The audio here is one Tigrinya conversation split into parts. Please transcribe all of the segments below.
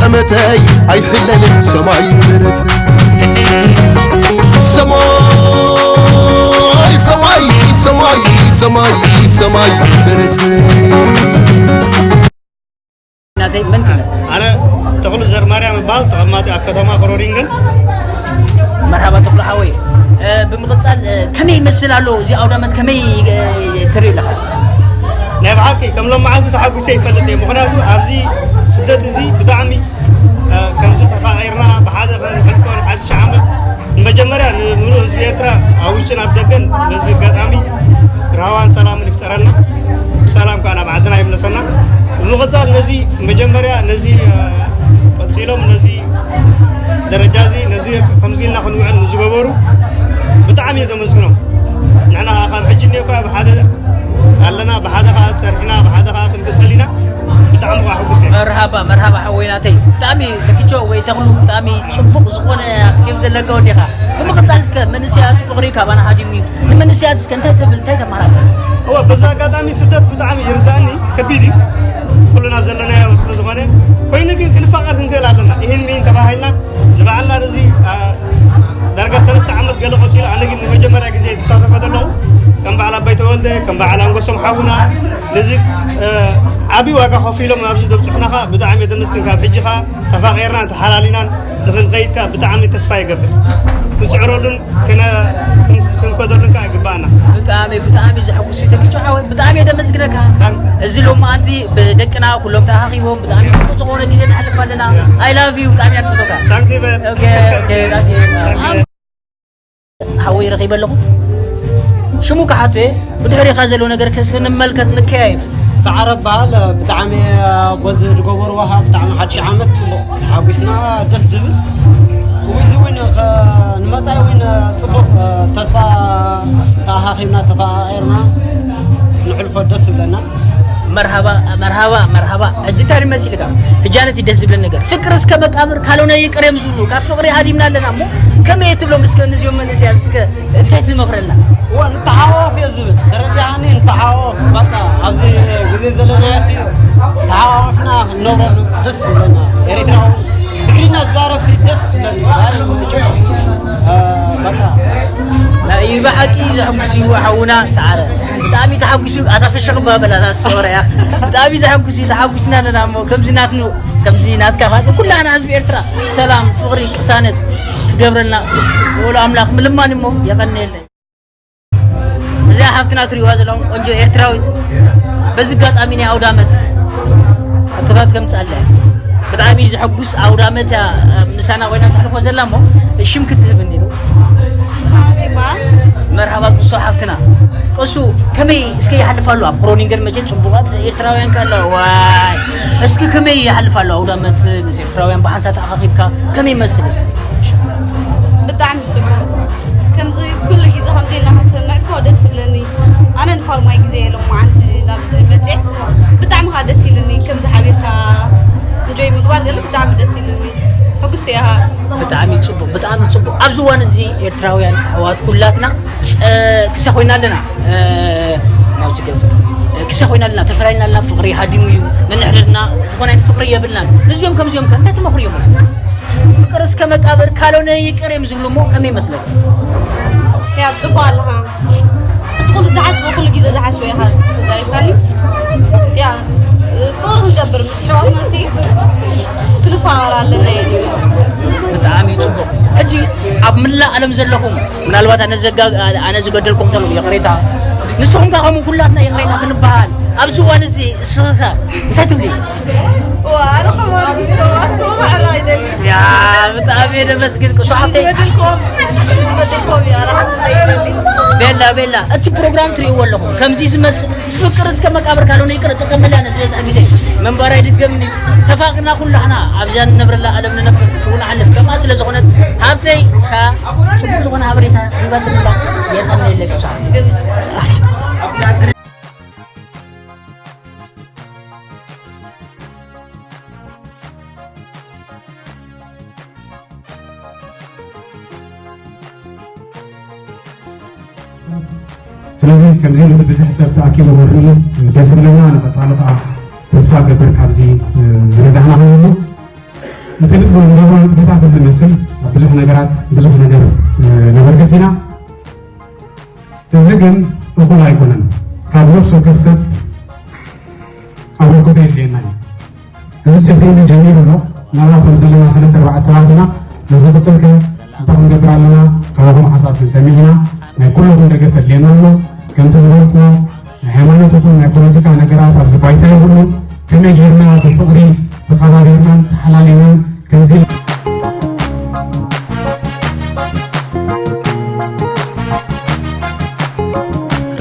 ዓመተይ ኣይሕለልን ሰማይ ምሕረት ሰማይ ሰማይ ሰማይ ሰማይ ሰማይ ምሕረት ናተይ መን ትብል? ኣነ ተኽሉ ዘርማርያም እበሃል፣ ተቐማጢ ኣብ ከተማ ክሮሪንግን። መርሃባ ተኽሉ ሓወይ፣ እ፣ ብምቕጻል፣ እ፣ ከመይ ይመስል ኣሎ እዚ ኣውዳመት ከመይ፣ እ፣ ትርኢ ኣለኻ? ናይ ብሓቂ ከም ሎም መዓልቲ ተሓጒሰ ይፈልጥ እየ። ምኽንያቱ ኣብዚ ስደት እዚ ብጣዕሚ፣ እ፣ ከምዚ ተፋቒርና ብሓደ ክንሕልፎ ንሓድሽ ዓመት ንመጀመርያ ንምሉእ ህዝቢ ኤርትራ ኣብ ውሽጥን ኣብ ደገን በዚ ኣጋጣሚ ራህዋን ሰላምን ይፍጠረልና። ብሰላም ከኣ ናብ ዓድና ይምለሰና። ብምቕጻል ነዚ መጀመርያ ነዚ፣ እ፣ ቀጺሎም ነዚ ደረጃ እዚ ነዚ ከምዚ ኢልና ክንውዕል ንዝገበሩ ብጣዕሚ እየ ዘመስግኖም። ንሕና ከኣ ካብ ሕጂ እኒኦ ከኣ ብሓደ ኣለና፣ ብሓደ ከኣ ሰሪሕና፣ ብሓደ ከኣ ክንቅጽል ኢና። ብጣዕሚ ከኣ ሕጉስ እየ። መርሃባ መርሃባ ሓወይ ናተይ፣ ብጣዕሚ ተኪቾ ወይ ተኽሉ ብጣዕሚ ጽቡቕ ዝኾነ ኣክቲቭ ዘለካ ወዲኻ። ብምቕጻል እስከ መንእሰያት ፍቕሪ ካባና ሃዲሙ እዩ። ንመንእሰያት እስከ እንታይ ትብል እንታይ ተመሃላልፍ? እወ፣ በዚ ኣጋጣሚ ስደት ብጣዕሚ ይርዳእኒ፣ ከቢድ እዩ። ኩልና ዘለናዮ ስለ ዝኾነ፣ ኮይኑ ግን ክንፋቐር ክንክእል ኣለና። ይህን ሚን ተባሂልና ንባዕልና ነዚ፣ ኣ፣ ዳርጋ ሰለስተ ዓመት ገለ ቆጺሩ፣ ኣነ ግን ንመጀመርያ ግዜ ዝሳተፎ ዘለኹ ከም በዓል ኣባይ ተወልደ፣ ከም በዓል ኣንጎሶም ሓውና፣ ነዚ፣ እ፣ ዓቢ ዋጋ ከፊሎም ኣብዚ ዘብጽሑና ከኣ ብጣዕሚ የደመስግን። ካብ ሕጂ ከኣ ተፋቒርናን ተሓላሊናን ንኽንኸይድ ከኣ ብጣዕሚ ተስፋ ይገብር። ክጽዕረሉን ክነ-፣ ክን-፣ ክንከደሉን ከኣ ይግባኣና። ብጣዕሚ፣ ብጣዕሚ ዘሐጉስ እዩ ተኪቹ ሓወይ። ብጣዕሚ እየ ደመስግነካ። ታንክ- እዚ ሎማዓንቲ ብደቅና ኩሎም ተኣኻኺቦም ብጣዕሚ ጽቡቕ ዝኾነ ግዜ ነሕልፍ ኣለና። I love you፣ ብጣዕሚ እየ ንፈትወካ። ታንክ ዩ ቨሪ ኦኬ፣ ኦኬ፣ ታንክ ዩ። ሓወይ ረኺበ ኣለኹ። ሽሙ ክሓቶ እየ። ብድሕሪኻ ዘሎ ነገር ከ እስከ ንመልከት፣ ንከያይፍ። ሰዓረ እበሃል። ብጣዕሚ በዚ ዝገበርዎ ኸዓ ብጣዕሚ ሓድሽ ዓመት ጽቡቕ ተሓጒስና፣ ደስ ዝብል። እዚ እውን ከ-፣ ንመጻኢ እውን ጽቡቕ ተስፋ ተኣኻኺብና፣ ተፈቓቒርና ንሕልፎ ደስ ዝብለና። መርሃባ መርሃባ መርሃባ። ሕጂ እንታይ መሲልካ? ሕጂ ኣነ እቲ ደስ ዝብለኒ ነገር ፍቅር እስከ መቃብር ካልሆነ ይቅር እዮም ዝብሉ። ካብ ፍቅሪ ሃዲምና ኣለና እሞ ከመይ ትብሎም እስከ ነዚኦም መንእሰያት እስከ እንታይ ትመኽረና? እወ ንተሓዋወፍ እየ ዝብል። ተረዲኣኒ? ንተሓዋወፍ። በቃ ኣብዚ ግዜ ዘለናዮ ሲ ተሓዋወፍና ክንነብረሉ ደስ ዝብለና። ኤሪትራዊ ትግርኛ ዝዛረብ ሲ ደስ ዝብለኒ። ኣይ፣ እ፣ በቃ ናይ ብሓቂ ዘሐጉስ እዩ ሓውና ሰዓረ። ብጣዕሚ ተሓጒሱ፣ ኣታ ፍሽኽ እባ በል፣ ኣታ ሰወረ እያ። ብጣዕሚ ዘሐጉስ እዩ፣ ተሓጒስና ኣለና እሞ ከምዚ ናትኑ፣ ከምዚ ናትካ ኸኣ ንኩላህና ህዝቢ ኤርትራ ሰላም፣ ፍቕሪ፣ ቅሳነት ክገብረልና ንበሎ ኣምላኽ ምልማን እሞ የቐንየለይ። እዚኣ ሓፍትና ትሪእዋ ዘለኹም ቆንጆ ኤርትራዊት በዚ ኣጋጣሚ ናይ ኣውደ ዓመት ሕቶታት ከምጽኣላ እያ። ብጣዕሚ ዘሐጉስ ኣውደ ዓመት እያ ምሳና ኮይና ተሕልፎ ዘላ እሞ ሽም ክትህብኒ ዶ? ሳባ ይበሃል። መርሃባ ቅሱ ሓፍትና። ቅሱ ከመይ እስከ ይሓልፍ ኣሎ ኣብ ክሮኒንገን መቸ ጽቡቓት ኤርትራውያን ከ ኣለዋ? ዋይ እስኪ ከመይ ይሓልፍ ኣሎ ኣውደ ዓመት ምስ ኤርትራውያን ብሓንሳእ ተኣኻኺብካ ከመይ ይመስል እስኪ? ብጣዕሚ ጽቡቕ። ከምዚ ኩሉ ግዜ ከምዚ ኢልና ክንሰንዕ እኮ ደስ ይብለኒ። ኣነ ንፋልማይ ግዜ ሎማዓንቲ ናብዚ መፅየ። ብጣዕሚ ከዓ ደስ ኢሉኒ። ከምዚ ሓቢርካ እንጆይ ምግባር ገለ ብጣዕሚ ደስ ኢሉኒ። ሕጉስ እየ ከዓ። ብጣዕሚ ፅቡቅ፣ ብጣዕሚ ፅቡቅ። ኣብዚ እዋን እዚ ኤርትራውያን ኣሕዋት ኩላትና፣ እ፣ ክሳ ኮይና ኣለና። እ፣ ናብዚ ገፅ፣ እ፣ ክሳ ኮይና ኣለና፣ ተፈላሊና ኣለና። ፍቅሪ ሃዲሙ እዩ። ነንሕድሕድና ዝኾነ ዓይነት ፍቅሪ የብልናን። ነዚኦም ከምዚኦም ከ እንታይ ትመኽርዮም? ፍቅር እስከ መቃብር ካልሆነ ይቅር እዮም ዝብሉ እሞ ከመይ ይመስለኩም? ያ፣ ጽቡቕ ኣለኻ። እቲ ኩሉ ዝሓስቦ፣ ኩሉ ግዜ ዝሓስቦ ኢኻ ተዛሪብካኒ። ያ፣ ፍቕሪ ክንገብር ምስ ኣሕዋትና ሲ ክንፋቐር ኣለና እየ ዝብል። ብጣዕሚ ጽቡቕ። ሕጂ ኣብ ምላእ ዓለም ዘለኹም፣ ምናልባት ኣነ ዘጋ-፣ ኣነ ዝገደልኩም እንተሎ ይቕሬታ፣ ንስኹም ከኣ ከምኡ ኩላትና ይቕሬታ ክንበሃል፣ ኣብዚ እዋን እዚ እስኺ ከ እንታይ ትብሊ? ዋ፣ ኣነ ከማን ክስተዋስኮ ማዕላ ኣይደሊ። ያ፣ ብጣዕሚ እየ ደመስግን ቅሱ ሓፍተይ። ዝገድልኩም፣ ዝገድልኩም እዩ፣ ኣነ ሓፍተይ ኣይደሊ። ቤላ፣ ቤላ፣ እቲ ፕሮግራም ትርእይዎ ኣለኹም። ከምዚ ዝመስል ፍቅር እስከ መቃብር ካልሆነ ይቅር፣ ጥቅምላ ነዚ በዝሕ ግዜ መንባር ኣይድገምን እዩ። ተፋቅርና ኩላህና ኣብዛ ንነብረላ ዓለም ንነብር፣ ሽኡ ንሓልፍ። ከምኣ ስለ ዝኾነት፣ ሃብተይ ከኣ ጽቡቅ ዝኾነ ሓበሬታ ሂባትንላ። የቀንየለይ ቅሱ ሓፍተይ። ስለዚ ከምዚ ነቲ ብዝሒ ሰብ ተኣኪቡ ንርኢ ደስ ይብለና። ንቐጻሊ ከኣ ተስፋ እገብር ካብዚ ዝበዛሕና ክንህሉ። ዝመስል ኣብ ብዙሕ ነገራት ብዙሕ ነገር፣ እ፣ ነበርክት ኢና። እዚ ግን እኹል ኣይኮነን። ካብ ነፍሲ ወከፍ ሰብ ኣበርክቶ የድልየና እዩ። እዚ ስፍሪ እዚ ጀሚሩ ኣሎ። ናብራቶም ዘለና ሰለስተ ኣርባዕተ ሰባት ኢና። ንክቕፅል ከ እንታይ ክንገብር ኣለና? ካባኹም ሓሳብ ክንሰምዕ ኢና። ናይ ኩለኹም ደገፍ የድልየና ኣሎ። ከምቲ ዝበልኩዎ ናይ ሃይማኖት ይኹን ናይ ፖለቲካ ነገራት ኣብዚ ባይታ የብሉን። ከመይ ጌርና ብፍቕሪ ተኸባቢርናን ተሓላሊናን ከምዚ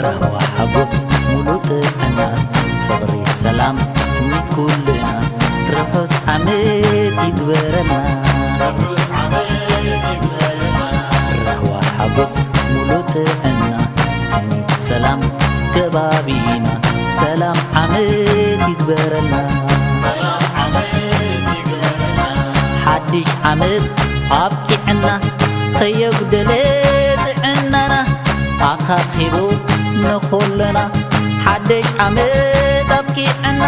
ራህዋ ሓጎስ ሙሉእ ጥዕና ፍቕሪ ሰላም ሚት ኩልና ርሑስ ዓመት ይግበረልና። ራህዋ ሓጎስ ሙሉእ ጥዕና ስኒት ሰላም ከባቢና ሰላም ዓመት ይግበረልና። ሓድሽ ዓመት ኣብቂዕና ከየጉደለ ጥዕናና ኣኻኺቡ ንኹልና ሓድሽ ዓመት ኣብቂዕና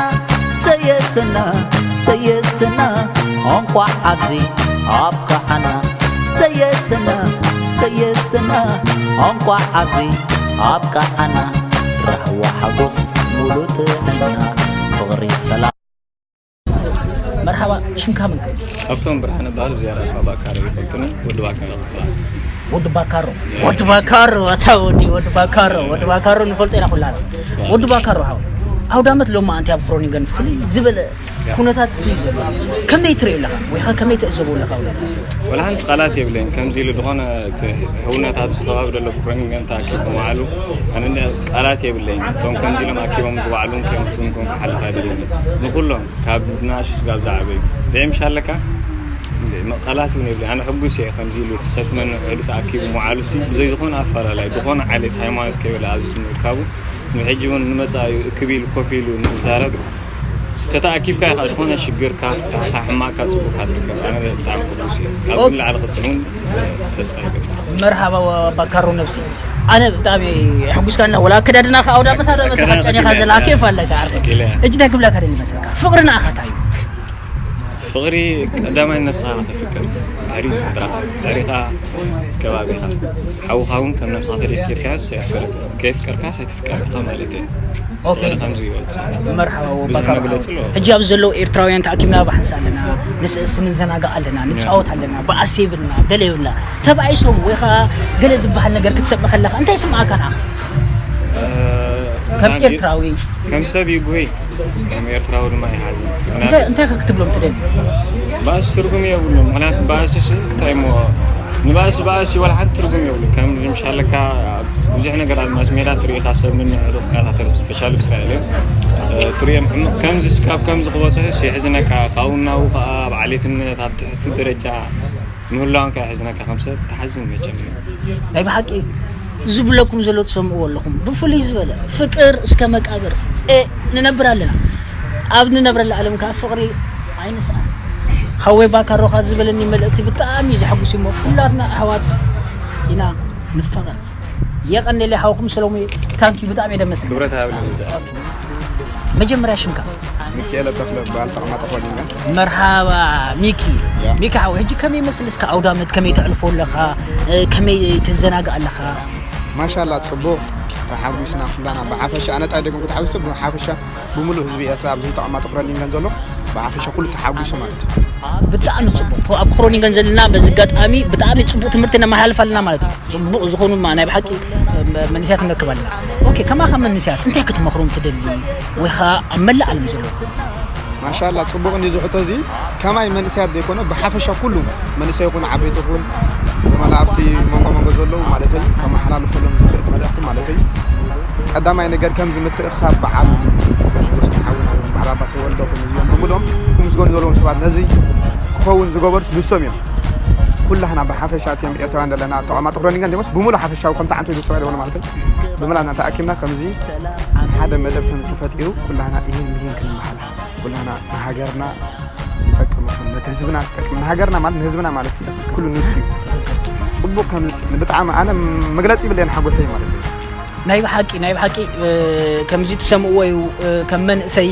ሰየሰና ሰየሰና እንቋዕ ኣብዚ ኣብቃዓና ሰየሰና ሰየሰና እንቋዕ ኣብዚ ኣብቃዓና ራህዋ ሓጎስ ሙሉእ ጥዕና ፍቕሪ ሰላም መርሓባ ሽምካ መን ካብቶም ብርሃነ በሃል ብዝያዳ ካብ ኣካረ ይፈልጡኒ ወዲ ባካረ ይበሃል። ወዲ ባካሮ ወዲ ባካሮ ኣታ ወዲ ወዲ ባካሮ ወዲ ባካሮ ንፈልጦ ኢና ኩላና ወዲ ባካሮ ሓው ኣውዳመት ሎማ ኣንቲ ኣብ ክሮኒንገን ፍልይ ዝበለ ኩነታት እዩ ዘሎ ከመይ ትርኢ ኣለኻ ወይ ኸ ከመይ ትዕዘቦ ኣለኻ ኣውዳመት ወላ ሓንቲ ቃላት የብለይን ከምዚ ኢሉ ዝኾነ እቲ ሕውነት ኣብዚ ከባቢ ዘሎ ክሮኒንገን ተኣኪቡ መዓሉ ኣነ እንደ ቃላት የብለይን እቶም ከምዚ ኢሎም ኣኪቦም ዝባዕሉን ከዮም ዝድንኮን ክሓልፍ ኣይደልን ንኩሎም ካብ ንኣሽሽ ጋብ ዝዓበዩ ደም ሻለካ እንዴ መቃላት እውን የብለይ ኣነ ሕጉስ እየ ከምዚ ኢሉ እቲ ሰብ ትመንዕ ውሕዱ ተኣኪቡ መዓሉ ሲ ብዘይ ዝኾነ ኣፈላላይ ዝኾነ ዓሌት ሃይማኖት ከይበለ ኣብዚ ምእካቡ ንሕጂ እውን ንመጻኢ እክብ ኢሉ ኮፍ ኢሉ ንክዛረብ ከተኣኪብካ ኢኻ ዝኾነ ሽግርካ ፍታሕካ ሕማቅካ ጽቡቅካ ትርከብ ኣነ ብጣዕሚ ሕጉስ እየ ካብዚ ንላዕሊ ቅጽል እውን ተስፋ ይገብር መርሃባ ባካሮ ነብሲ ኣነ ብጣዕሚ ሕጉስካ እና ወላ ኣከዳድናኻ ኣውዳመት ኣዳመት ሓጫን ኢኻ ዘላ ኬፍ ኣለካ ዓርኪ እጅ እንታይ ክብለካ ደሊ መስለካ ፍቅሪ ንኣኻ እንታይ እዩ ፍቕሪ ቀዳማይ ነብስኻ ከተፍቅር ድሕሪኡ ስድራኻ ድሕሪኻ ከባቢኻ ሓውኻ እውን ከም ነብስኻ ተደፊርካዮ ሰየፍቅረካ ከየፍቀርካስ ኣይትፍቀር ኢኻ ማለት እዩ ኦኬ ፍቕሪ ከምዚ ይወፅእ መርሓባ ብዙሕ ወባካ መግለፂ ኣለዎ ሕጂ ኣብ ዘለዉ ኤርትራውያን ተኣኪብና ባሓንሳ ኣለና ንስእስ ንዘናጋዕ ኣለና ንፃወት ኣለና በኣስ የብልና ገለ የብልና ተባኢሶም ወይ ከዓ ገለ ዝበሃል ነገር ክትሰምዕ ከለካ እንታይ ይስምዓካ ንዓኻ ከም ኤርትራዊ ከም ሰብ ይጉህይ ከም ኤርትራዊ ድማ ይሓዝን እንታይ እንታይ ክትብሎም ትደሊ ባእሲ ትርጉም የብሉን ምክንያቱ ባእሲ ሲ እንታይ ሞ ንባእሲ ባእሲ ወላ ሓንቲ ትርጉም የብሉ ከም ዝምሻለካ ብዙሕ ነገር ኣብ ማስ ሜዳ ትሪኢኻ ሰብ ምንዕሩቕ ካታተል ስፔሻል እስራኤል እዮም ትሪኦም ሕማቕ ከምዚ ስካብ ከምዚ ክበፅሑስ የሕዝነካ ካብኡ እናው ከዓ ኣብ ዓሌትነት ኣብ ትሕቲ ደረጃ ምህላውን ከዓ የሕዝነካ ከም ሰብ ተሓዝን መቸም እዩ ናይ ብሓቂ ዝብለኩም ዘሎ ትሰምዕዎ ኣለኹም ብፍሉይ ዝበለ ፍቅር እስከ መቃብር እ ንነብር ኣለና ኣብ ንነብረላ ዓለም ከዓ ፍቅሪ ኣይንስኣን ሓወይ ባካሮኻ ዝበለኒ መልእክቲ ብጣዕሚ እዩ ዘሐጉስ እሞ ኩላትና ኣሕዋት ኢና ንፋቀር የቀኔለ ሓውኩም ሰሎሙ ታንኪ ብጣዕሚ የደመስግን ክብረት ሃብልን መጀመርያ ሽምካ ሚካኤል ተኽለ በሃል ጠቕማ ጠኾሊና መርሃባ ሚኪ ሚኪ ሓው ሕጂ ከመይ ይመስል እስከ ኣውዳመት ከመይ ተዕልፎ ኣለኻ ከመይ ትዘናግእ ኣለኻ ማሻላ ፅቡቅ ተሓጒስና ኩላና ብሓፈሻ ኣነ ጣይ ደጉም ክትሓጒስ ብሓፈሻ ብምሉእ ህዝቢ ኤርትራ ኣብዚ ተቐማጦ ክረኒንገን ዘሎ ብሓፈሻ ኩሉ ተሓጒሱ ማለት እዩ ብጣዕሚ ፅቡቅ ኣብ ክሮኒንገን ዘለና በዚ ኣጋጣሚ ብጣዕሚ ፅቡቅ ትምህርቲ ነመሓላልፍ ኣለና ማለት እዩ ፅቡቕ ዝኾኑ ማ ናይ ብሓቂ መንእሰያት ንረክብ ኣለና ኦኬ ከማኻ መንእሰያት እንታይ ክትመኽሮም ትደሊ ወይ ኸዓ ኣብ መላእ ዓለም ዘለዉ ማሻላ ፅቡቕ እንዲ ዝሕቶ እዚ ከማይ መንእሰያት ዘይኮነ ብሓፈሻ ኩሉ መንእሰይ ይኹን ዓበይቲ ይኹን ብመላእፍቲ መንጎ መንጎ ዘለዉ ማለት እዩ ከመሓላልፈሎም ዝኽእል መልእኽቲ ማለት እዩ ቀዳማይ ነገር ከምዚ ምትእኻብ በዓል ሓውና በዓል ኣባ ተወልደ ይኹን እዚኦም ብምሎም ክምስገኑ ዘለዎም ሰባት ነዚ ክኸውን ዝገበሩስ ንሶም እዮም ኩላህና ብሓፈሻ እቲኦም ኤርትራውያን ዘለና ተቋማት ክሮኒንገን ደሞስ ብሙሉ ሓፈሻዊ ከምቲ ዓንቶ ዝሰበ ይሆን ማለት እዩ ብምላና ተኣኪብና ከምዚ ሓደ መደብ ከም ተፈጢሩ ኩላህና ይህን ይህን ክንመሃል ኩላህና ንሃገርና ይጠቅም ይኹን ነቲ ህዝብና ትጠቅም ንሃገርና ማለት ንህዝብና ማለት እዩ ኩሉ ንሱ እዩ ጽቡቅ ከም ብጣዕሚ ኣነ መግለጺ ይብለየን ሓጎሰይ ማለት እዩ ናይ ብሓቂ ናይ ብሓቂ ከምዚ ትሰምዕዎ እዩ። ከም መንእሰይ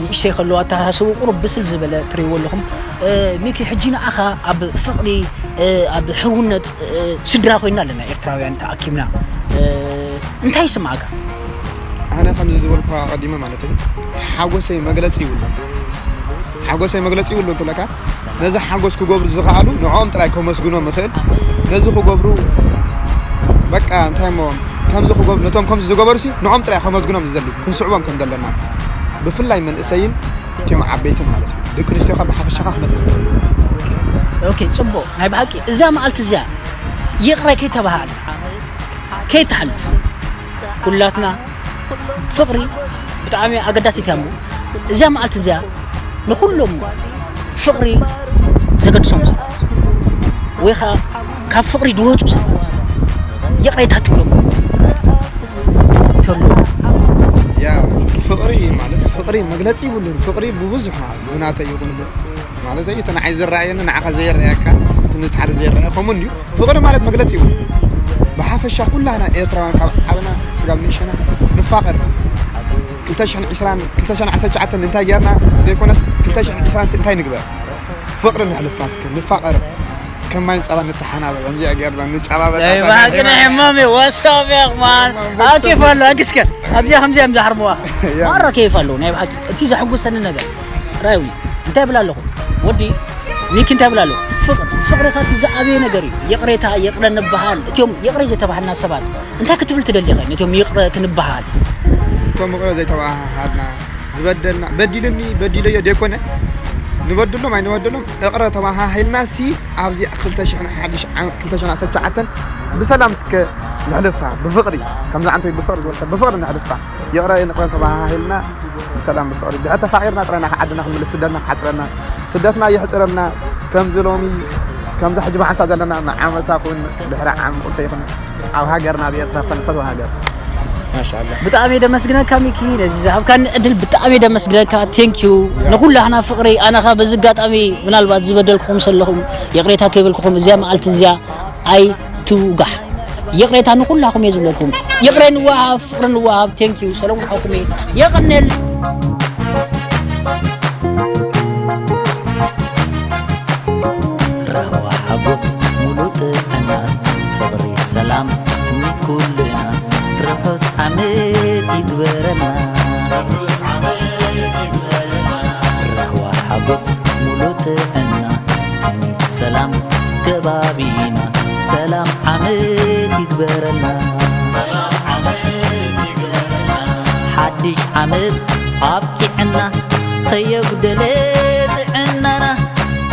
ንእሽተይ ከለዉ ኣተሓሳስቡ ቁሩብ ብስል ዝበለ ትርእይዎ ኣለኹም። ሚኪ፣ ሕጂ ንዓኻ ኣብ ፍቕሪ፣ ኣብ ሕውነት፣ ስድራ ኮይና ኣለና ኤርትራውያን ተኣኪብና። እንታይ ይስምዓካ? ኣነ ከምዚ ዝበልኩ ኣቐዲመ ማለት እዩ፣ ሓጎሰይ መግለፂ ይብሉ። ሓጎሰይ መግለፂ ይብሉ እንትብለካ፣ ነዚ ሓጎስ ክገብሩ ዝኸኣሉ ንዕኦም ጥራይ ከመስግኖም እኽእል። ነዚ ክገብሩ በቃ እንታይ እሞ ከምዚ ክገብሩ፣ ነቶም ከምዚ ዝገበሩ ሲ ንዕኦም ጥራይ ከመስግኖም ዝደሊ፣ ክንስዕቦም ከም ዘለና፣ ብፍላይ መንእሰይን እቲኦም ዓበይትን ማለት እዩ። ደቂ ኣንስትዮ ካብ ብሓፈሻኻ ክመፅእ ይኽእል። ኦኬ፣ ጽቡቕ። ናይ ብሓቂ እዛ መዓልቲ እዚኣ ይቕረ ከይተባሃለ ከይተሓልፍ ኩላትና ፍቕሪ ብጣዕሚ ኣገዳሲት እያ እሞ እዛ መዓልቲ እዚኣ ንኹሎም ፍቕሪ ዘገድሶም ሰባት ወይ ከዓ ካብ ፍቕሪ ዝወፁ ሰባት ይቕሬታ ትብሎም ተሎ። ያ ፍቕሪ ማለት ፍቕሪ መግለፂ ይብሉን። ፍቕሪ ብብዙሕ ማለት ብናተይ ይኹን ብ- ማለት እዩ። እቲ ንዓይ ዝረኣየኒ ንዓኻ ዘይረኣየካ፣ እቲ ንትሓደ ዘይረኣየ ከምኡ እንድዩ። ፍቕሪ ማለት መግለፂ ይብሉ። ብሓፈሻ ኩላና ኤርትራውያን ካብ ዓብና ስጋብ ንእሸና ንፋቐር። ክልተ ሽሕን ዕስራን ክልተ ሽሕን ዓሰርተ ትሽዓተን እንታይ ጌርና ዘይኮነስ ክልተ ሽሕን ዕስራን ሲ እንታይ ንግበር? ፍቕሪ ንሕልፋ እስከ ንፋቐር። ከም ማይን ጸባን ንተሓናበ ከምዚኣ ጌርና ንጨባበጥ። ናይ ብሓቂ ናይ ሕማም እዩ። What's up young man? ኣኪፍ ኣሎ ኣግስከ ኣብዚኣ ከምዚኣ እዮም ዝሓርምዋ። ማራ ከይፍ ኣለዉ ናይ ብሓቂ እቲ ዘሐጉሰኒ ነገር ራዊ እንታይ ብላ ኣለኹ ወዲ ሚኪ እንታይ ብላ ኣለኹ ፍቕሪ ፍቕሪ ካቲ ዝዓበየ ነገር እዩ። ይቕሬታ ይቕረ ንበሃል። እቲኦም ይቕረ ዘይተባሃልና ሰባት እንታይ ክትብል ትደሊ ኢኻ ነቶም ይቕረ ክንበሃል? እቶም ይቕረ ዘይተባሃልና ዝበደልና በዲልኒ በዲለዮ ደይኮነ ንበድሎም ኣይንበድሎም እቕረ ተባሃሂልና ሲ ኣብዚ ክልተ ሽሕን ሓድሽ ዓም- ክልተ ሽሕን ዓሰርተ ትሽዓተን ብሰላም እስከ ንሕልፋ ብፍቕሪ ከምዚ ዓንተይ ብፍቕሪ ዝበልካ ብፍቕሪ ንሕልፋ ይቕረ ንቕረ ተባሃሂልና ብሰላም ብፍቕሪ ድሕር ተፋቒርና ጥራይና ዓድና ክንምልስ ስደትና ክሓፅረና ስደትና የሕፅረልና ከምዚ ሎሚ ከምዛ ሕጂ ብሓንሳ ዘለና ንዓመታ ኩን ድሕሪ ዓም ቁልተ ይኹን ኣብ ሃገርና ኣብ ኤርትራ ተንፈትዋ ሃገር ማሻኣላ ብጣዕሚ ደመስግነካ ሚኪ ነዚ ዝሃብካኒ ዕድል ብጣዕሚ ደመስግነካ። ቴንኪዩ ንኩላህና ፍቅሪ ኣነኻ በዚ ኣጋጣሚ ምናልባት ዝበደልኩኹም ሰለኹም ይቕሬታ ከይበልኩኹም እዚኣ መዓልቲ እዚኣ ኣይትውጋሕ። ይቕሬታ ንኩላኹም እየ ዝብለኩም። ይቕሬ ንወሃብ ፍቅሪ ንወሃብ። ቴንኪዩ ሰለሙን ሓውኩም እየ። የቐኔል ራህዋ ሓጎስ ሙሉእ ጥዕና ፍቕሪ ሰላም ትምኒት ኩልና ርሑስ ዓመት ይግበረልና። ራህዋ ሓጎስ ሙሉእ ጥዕና ስኒት ሰላም ከባቢና ሰላም ዓመት ይግበረልና። ሓድሽ ዓመት ኣብቂዕና ከየጉደለ ጥዕናና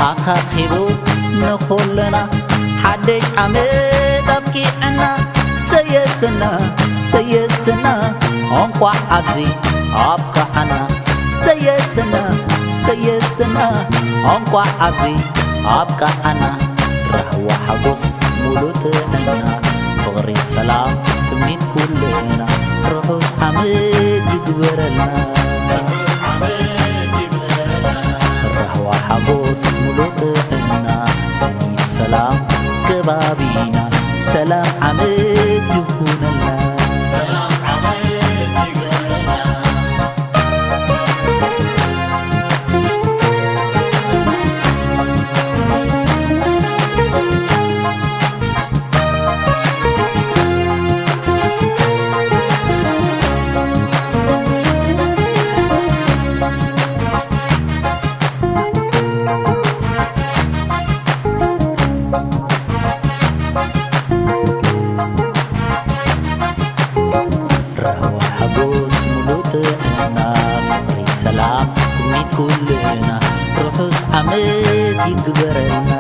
ኣኻኺቡ ንኹልና ሓድሽ ዓመት ኣብቂዕና ሰየሰና ሰየሰና እንቋዕ ኣብዚ ኣብቃዓና ሰየሰና ሰየሰና እንቋዕ ኣብዚ ኣብቃዓና ራህዋ ሓጎስ ሙሉእ ጥዕና ፍቕሪ ሰላም ትምኒት ኩልና ርሑስ ዓመት ይግበረልና። ራህዋ ሓጎስ ሙሉእ ጥዕና ስኒት ሰላም ከባቢና ሰላም ዓመት ይኹነልና። ራህዋ ሓጎስ ሙሉእ ጥዕና ፍቕሪ ሰላም ትምኒት ኩልና ርሑስ ዓመት ይግበረልና።